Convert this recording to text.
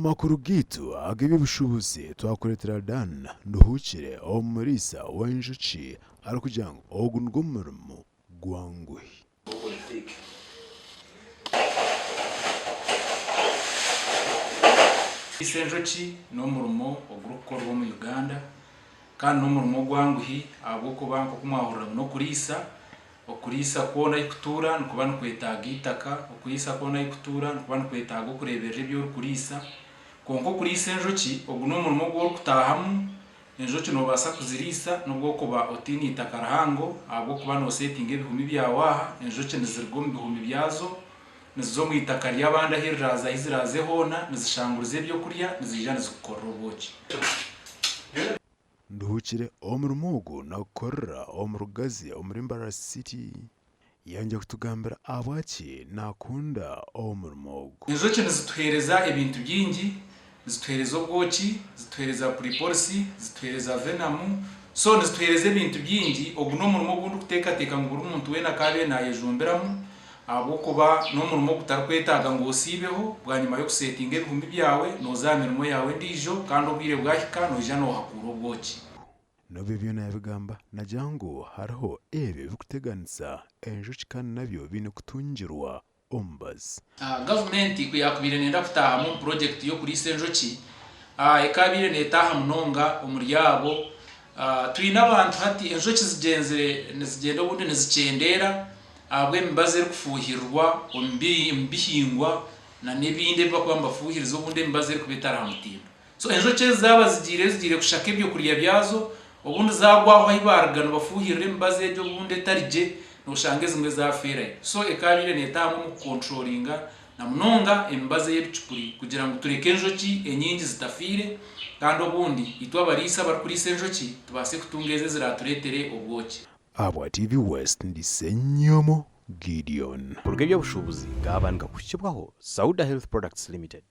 Omu makuru gaitu ag'eby'obushuubuzi twakureetera Dan Nduhukire omuriisa w'enjoki arikugira ngu ogu nigwo murimo gwanguhi. Kuriisa enjoki n'omurimo ogurikukorwa omu Uganda kandi n'omurimo ogwanguhi ahabw'okuba nk'oku mwahurira ngu n'okuriisa Okuriisa kwona ahu kutuura nikuba nikwetaaga eitaka, okuriisa kwona ahu kutuura nikuba nikwetaaga okureeberera ebi orikuriisa. Kwonka okuriisa enjoki, ogu n'omurimo ogu orikutaahamu, enjoki noobaasa kuziriisa n'obu orikuba otaine eitaka rihango ahabw'okuba noosetinga ebihumi byawe aha, enjoki niziruga omu bihumi byazo niziza omu itaka ry'abandi ahu riraaze ahu ziraaze hoona nizishanguriza ebyokurya niziija nizikukorera obwoki. Nduhukire omurimo ogu nagukorera omu Rugazi omuri Mbarara City. Yangye kutugambira ahabwaki nakunda omurimo ogu. Enjoki nizituheereza ebintu bingi, nizituheereza obwoki, zituheereza puripolisi, zituheereza venamu, so nizituheereza ebintu bingi, ogu n'omurimo ogu ndikuteekateeka ngu buri muntu weena akaabaire naayejumbiramu ahabw'okuba n'omurimo ogutarikwetaaga ngu osiibeho, bwanyima y'okuseetinga ebihumi byawe nooza aha mirimo yaawe endiijo kandi obwire bwahika noija noohakuura obwoki. N'obu ebyo byona yaabigamba, naagira ngu hariho ebyo ebirikuteganisa enjoki kandi nabyo biine kutungirwa omubazi. Gavumenti ku yaakubaire neenda kutaahamu omu purogyekiti y'okuriisa enjoki, ekaabaire neetaaha munonga omuri abo. Twine abantu hati enjoki zigyenzire nizigyenda obundi nizikyendeera ahabw'emibazi erikufuuhirirwa omu bihingwa n'ebindi ebi barikuba nibafuuhiriza obundi emibazi erikuba etari aha mutindo. So enjoki ezi zaaba zigiireyo zigiire kushaka ebyokurya byazo, obundi zaagwa aho ahu baaruga nibafuuhirira emibazi egyo obundi etari gye, nooshanga ezimwe zaafeerayo. So ekaabaire neetaahamu omu kukonturoringa na munonga emibazi ey'ebicupuri kugira ngu tureke enjoki enyingi zitafiire kandi obundi itwe abariisa abarikuriisa enjoki tubaase kutunga ezo eziraatureetere obwoki. Ahabwa TV West ndi Ssenyomo Gideon. Kuruga eby'obushuubuzi gaaba nigakuhikibwaho Sauda Health Products Limited.